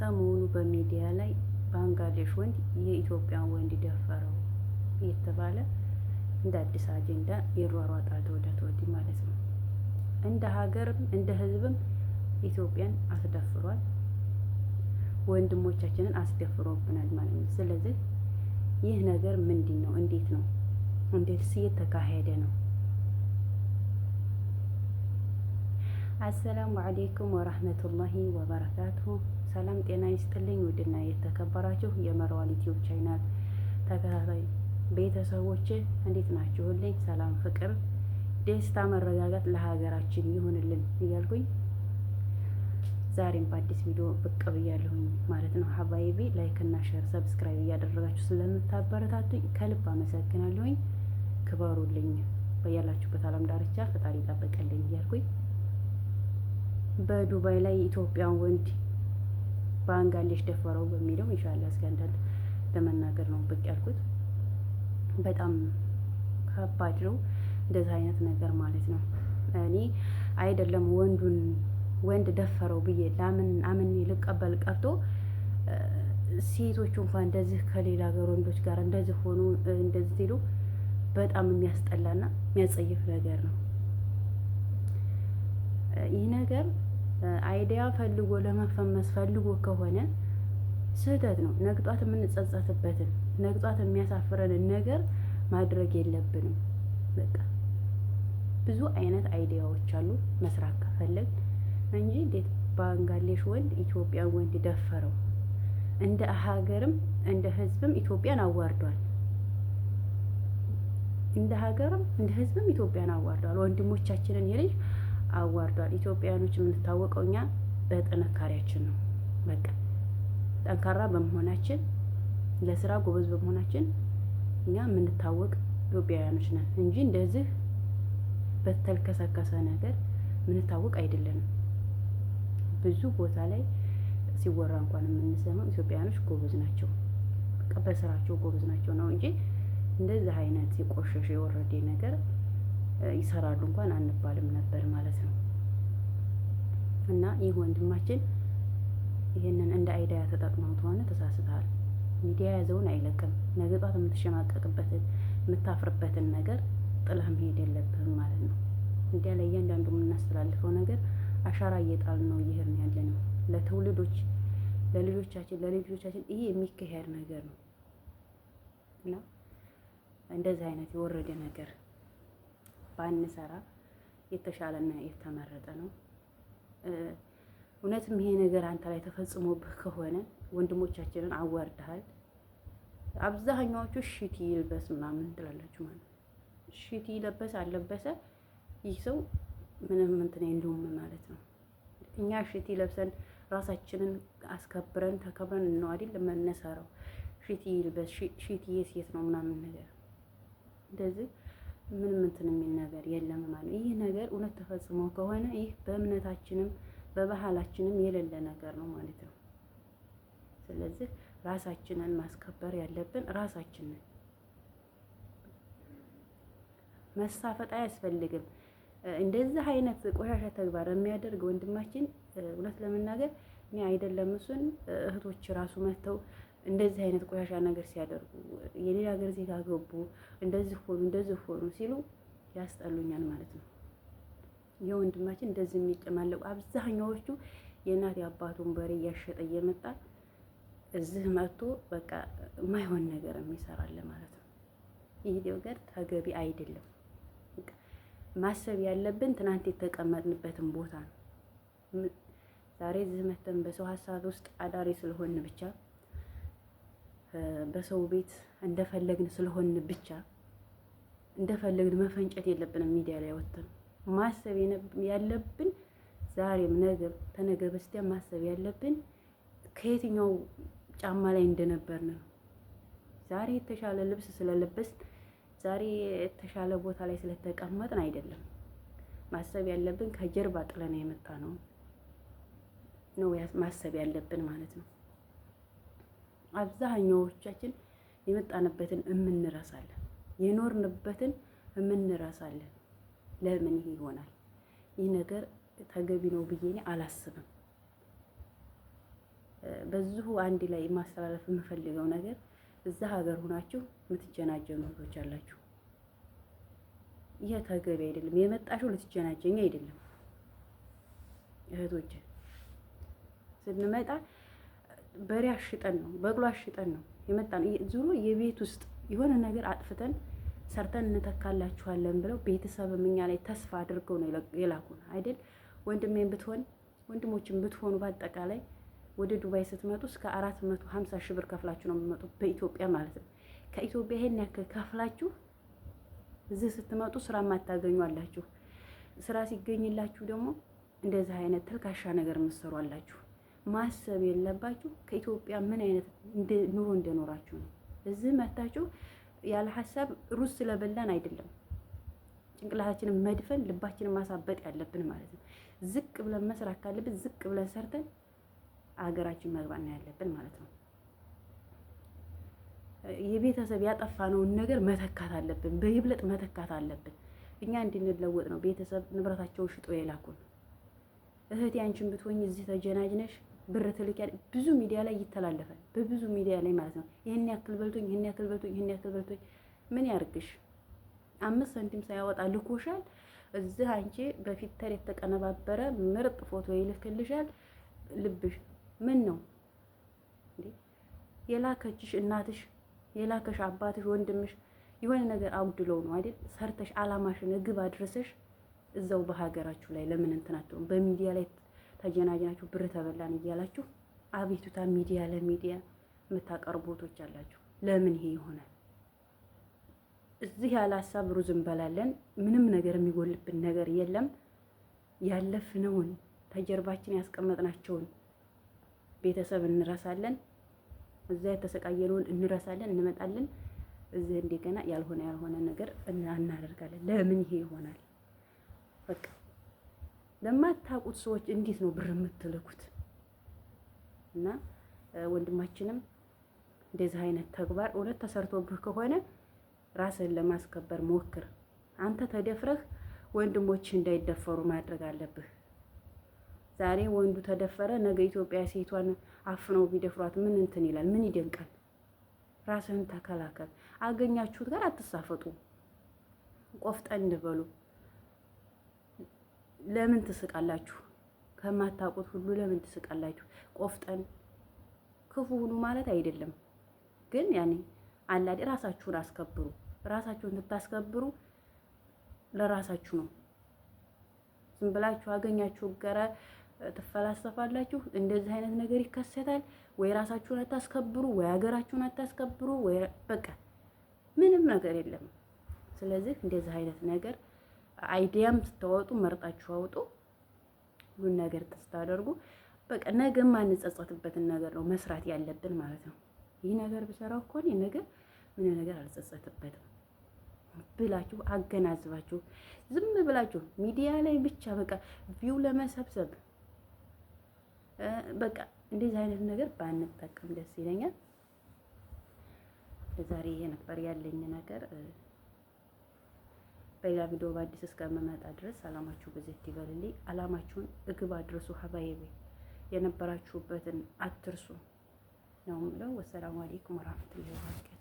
ሰሞኑ በሚዲያ ላይ ባንግላዴሽ ወንድ የኢትዮጵያን ወንድ ደፈረው እየተባለ እንደ አዲስ አጀንዳ ይሯሯጣል ተወዲያ ተወዲህ ማለት ነው። እንደ ሀገርም እንደ ሕዝብም ኢትዮጵያን አስደፍሯል። ወንድሞቻችንን አስደፍሮብናል ማለት ነው። ስለዚህ ይህ ነገር ምንድን ነው? እንዴት ነው? እንዴትስ እየተካሄደ ነው? السلام عليكم ورحمة الله وبركاته። ሰላም ጤና ይስጥልኝ። ውድና የተከበራችሁ የመርዋን ዩቲዩብ ቻናል ተከታታይ ቤተሰቦች እንዴት ናችሁልኝ? ሰላም፣ ፍቅር፣ ደስታ፣ መረጋጋት ለሀገራችን ይሁንልን እያልኩኝ ዛሬም በአዲስ ቪዲዮ ብቅ ብያለሁኝ ማለት ነው። حبايبي like እና share subscribe እያደረጋችሁ ስለምታበረታቱኝ ከልብ አመሰግናለሁኝ። ክበሩልኝ። በያላችሁበት ዓለም ዳርቻ ፈጣሪ ይጠብቅልኝ እያልኩኝ በዱባይ ላይ ኢትዮጵያን ወንድ ባንግላዴሽ ደፈረው በሚለው إن شاء الله እስኪ አንዳንድ ለመናገር ነው ብቅ ያልኩት። በጣም ከባድ ነው እንደዚህ አይነት ነገር ማለት ነው። እኔ አይደለም ወንዱን ወንድ ደፈረው ብዬ ላምን አምን ልቀበል ቀርቶ ሴቶቹ እንኳን እንደዚህ ከሌላ ሀገር ወንዶች ጋር እንደዚህ ሆኑ እንደዚህ ሲሉ በጣም የሚያስጠላና የሚያጸይፍ ነገር ነው። ይህ ነገር idea ፈልጎ ለመፈመስ ፈልጎ ከሆነ ስህተት ነው። ነግጧት የምንጸጸትበትን ነግጧት የሚያሳፍረንን ነገር ማድረግ የለብንም። በቃ ብዙ አይነት idea ዎች አሉ መስራት ከፈለግ እንጂ እንዴት ባንግላዴሽ ወንድ ኢትዮጵያን ወንድ ደፈረው? እንደ ሀገርም እንደ ሕዝብም ኢትዮጵያን አዋርዷል። እንደ ሀገርም እንደ ሕዝብም ኢትዮጵያን አዋርዷል። ወንድሞቻችንን የልጅ አዋርዷል። ኢትዮጵያኖች የምንታወቀው እኛ በጥንካሬያችን ነው። በቃ ጠንካራ በመሆናችን ለስራ ጎበዝ በመሆናችን እኛ የምንታወቅ ኢትዮጵያውያኖች ነን እንጂ እንደዚህ በተልከሰከሰ ነገር የምንታወቅ አይደለንም። ብዙ ቦታ ላይ ሲወራ እንኳን የምንሰማው ኢትዮጵያውያኖች ጎበዝ ናቸው፣ በቃ በስራቸው ጎበዝ ናቸው ነው እንጂ እንደዚህ አይነት የቆሸሸ የወረደ ነገር ይሰራሉ እንኳን አንባልም ነበር ማለት ነው። እና ይህ ወንድማችን ይህንን እንደ idea ተጠቅመው ከሆነ ተሳስተሃል። ሚዲያ የያዘውን አይለቅም። ነገ ጧት የምትሸማቀቅበትን የምታፍርበትን ነገር ጥለህ መሄድ የለብህም ማለት ነው። ሚዲያ ላይ እያንዳንዱ የምናስተላልፈው ነገር አሻራ እየጣልን ነው እየሄድን ያለ ነው። ለትውልዶች፣ ለልጆቻችን፣ ለልጆቻችን ይሄ የሚካሄድ ነገር ነው እና እንደዚህ አይነት የወረደ ነገር ባንሰራ የተሻለና የተመረጠ ነው። እውነትም ይሄ ነገር አንተ ላይ ተፈጽሞብህ ከሆነ ወንድሞቻችንን አዋርደሃል። አብዛኛዎቹ ሽቲ ይልበስ ምናምን ትላላችሁ ማለት ነው። ሽቲ ለበሰ አልለበሰ ይህ ሰው ምንም እንትን የለውም ማለት ነው። እኛ ሽቲ ለብሰን ራሳችንን አስከብረን ተከብረን ነው አይደል የምንሰራው። ሽቲ ይልበስ ሽቲ የሴት ነው ምናምን ነገር እንደዚህ ምንም እንትን የሚል ነገር የለም ማለት ነው። ይህ ነገር እውነት ተፈጽሞ ከሆነ ይህ በእምነታችንም በባህላችንም የሌለ ነገር ነው ማለት ነው። ስለዚህ ራሳችንን ማስከበር ያለብን ራሳችንን፣ መሳፈጥ አያስፈልግም። እንደዚህ አይነት ቆሻሻ ተግባር የሚያደርግ ወንድማችን እውነት ለመናገር እኔ አይደለም እሱን እህቶች ራሱ መጥተው እንደዚህ አይነት ቆሻሻ ነገር ሲያደርጉ የሌላ ሀገር ዜጋ ገቡ፣ እንደዚህ ሆኑ፣ እንደዚህ ሆኑ ሲሉ ያስጠሉኛል ማለት ነው። የወንድማችን እንደዚህ የሚጨማለቁ አብዛኛዎቹ የእናት የአባቱን በሬ እያሸጠ እየመጣ እዚህ መጥቶ በቃ የማይሆን ነገር የሚሰራለ ማለት ነው። ይህ ነገር ተገቢ አይደለም። ማሰብ ያለብን ትናንት የተቀመጥንበትን ቦታ ነው። ዛሬ እዚህ መተን በሰው ሀሳብ ውስጥ አዳሪ ስለሆን ብቻ፣ በሰው ቤት እንደፈለግን ስለሆን ብቻ እንደፈለግን መፈንጨት የለብንም። ሚዲያ ላይ ወጥተን ማሰብ ያለብን ዛሬም ነገ ተነገ በስቲያ ማሰብ ያለብን ከየትኛው ጫማ ላይ እንደነበርን ነው። ዛሬ የተሻለ ልብስ ስለለበስን፣ ዛሬ የተሻለ ቦታ ላይ ስለተቀመጥን አይደለም። ማሰብ ያለብን ከጀርባ ጥለን የመጣ ነው ነው ማሰብ ያለብን ማለት ነው። አብዛኛዎቻችን የመጣንበትን እምንረሳለን፣ የኖርንበትን እምንረሳለን። ለምን ይሄ ይሆናል? ይህ ነገር ተገቢ ነው ብዬ እኔ አላስብም። በዚሁ አንድ ላይ ማስተላለፍ የምፈልገው ነገር እዛ ሀገር ሆናችሁ የምትጀናጀኑ እህቶች አላችሁ። ይህ ተገቢ አይደለም። የመጣሽው ልትጀናጀኝ አይደለም እህቶች። ስንመጣ በሬ አሽጠን ነው፣ በቅሎ አሽጠን ነው የመጣ ነው። ዙሮ የቤት ውስጥ የሆነ ነገር አጥፍተን ሰርተን እንተካላችኋለን ብለው ቤተሰብም እኛ ላይ ተስፋ አድርገው ነው የላኩን አይደል? ወንድሜን ብትሆን ወንድሞችን ብትሆኑ በአጠቃላይ ወደ ዱባይ ስትመጡ እስከ 450 ሺህ ብር ከፍላችሁ ነው የምትመጡ፣ በኢትዮጵያ ማለት ነው። ከኢትዮጵያ ይሄን ያክል ከፍላችሁ እዚህ ስትመጡ ስራ የማታገኙ አላችሁ። ስራ ሲገኝላችሁ ደግሞ እንደዚህ አይነት ተልካሻ ነገር የምትሰሩ አላችሁ። ማሰብ የለባችሁ ከኢትዮጵያ ምን አይነት ኑሮ እንደኖራችሁ ነው። እዚህ መታችሁ ያለ ሀሳብ ሩዝ ስለበላን አይደለም ጭንቅላታችንን መድፈን ልባችንን ማሳበጥ ያለብን ማለት ነው። ዝቅ ብለን መስራት ካለብን ዝቅ ብለን ሰርተን አገራችን መግባት ነው ያለብን ማለት ነው። የቤተሰብ ያጠፋነውን ነገር መተካት አለብን፣ በይብለጥ መተካት አለብን። እኛ እንድንለወጥ ነው ቤተሰብ ንብረታቸውን ሽጦ የላኩን። እህቴ አንቺን ብትሆኝ እዚህ ተጀናጅነሽ ብር ትልኪያለሽ። ብዙ ሚዲያ ላይ ይተላለፋል፣ በብዙ ሚዲያ ላይ ማለት ነው። ይህን ያክል በልቶኝ፣ ይህን ያክል በልቶኝ፣ ይህን ያክል በልቶኝ። ምን ያርግሽ? 5 ሳንቲም ሳያወጣ ልኮሻል። እዚህ አንቺ በ filter የተቀነባበረ ምርጥ ፎቶ ይልክልሻል። ልብሽ ምን ነው እንዴ? የላከችሽ እናትሽ፣ የላከሽ አባትሽ፣ ወንድምሽ የሆነ ነገር አጉድለው ነው አይደል? ሰርተሽ አላማሽን ግብ አድርሰሽ እዛው በሀገራችሁ ላይ ለምን እንትን አትሉም? በሚዲያ ላይ ተጀናጅናችሁ ብር ተበላን እያላችሁ አቤቱታ ሚዲያ ለሚዲያ የምታቀርቡ እህቶች አላችሁ። ለምን ይሄ ይሆናል? እዚህ ያለ ሀሳብ ሩዝ እንበላለን። ምንም ነገር የሚጎልብን ነገር የለም። ያለፍነውን ተጀርባችን ያስቀመጥናቸውን ቤተሰብ እንረሳለን። እዛ የተሰቃየነውን እንረሳለን። እንመጣለን እዚህ እንደገና ያልሆነ ያልሆነ ነገር እናደርጋለን። ለምን ይሄ ይሆናል? በቃ ለማታውቁት ሰዎች እንዴት ነው ብር የምትልኩት? እና ወንድማችንም እንደዚህ አይነት ተግባር እውነት ተሰርቶብህ ከሆነ ራስህን ለማስከበር ሞክር። አንተ ተደፍረህ ወንድሞች እንዳይደፈሩ ማድረግ አለብህ። ዛሬ ወንዱ ተደፈረ፣ ነገ ኢትዮጵያ ሴቷን አፍነው ቢደፍሯት ምን እንትን ይላል? ምን ይደንቃል? ራስህን ተከላከል። አገኛችሁት ጋር አትሳፈጡ፣ ቆፍጠን በሉ። ለምን ትስቃላችሁ? ከማታውቁት ሁሉ ለምን ትስቃላችሁ? ቆፍጠን ክፉ ሁኑ ማለት አይደለም፣ ግን ያኔ አላዴ ራሳችሁን አስከብሩ። ራሳችሁን ስታስከብሩ ለራሳችሁ ነው። ዝም ብላችሁ አገኛችሁ ጋራ ትፈላሰፋላችሁ። እንደዚህ አይነት ነገር ይከሰታል ወይ ራሳችሁን አታስከብሩ፣ ወይ ሀገራችሁን አታስከብሩ፣ ወይ በቃ ምንም ነገር የለም። ስለዚህ እንደዚህ አይነት ነገር idea ም ስታወጡ መርጣችሁ አውጡ። ሁሉን ነገር ስታደርጉ በቃ ነገ ማንጸጸትበትን ነገር ነው መስራት ያለብን ማለት ነው። ይህ ነገር ብሰራው እኮ እኔ ነገ ምንም ነገር አልጸጸትበትም ብላችሁ አገናዝባችሁ ዝም ብላችሁ ሚዲያ ላይ ብቻ በቃ view ለመሰብሰብ በቃ እንደዚህ አይነት ነገር ባንጠቀም ደስ ይለኛል። ለዛሬ ይሄ ነበር ያለኝ ነገር። በሌላ ቪዲዮ በአዲስ እስከምመጣ ድረስ ሰላማችሁ ብዝት ይበልልኝ። አላማችሁን እግብ አድርሱ። حبايبي የነበራችሁበትን አትርሱ ነው የምለው። والسلام عليكم ورحمة الله وبركاته።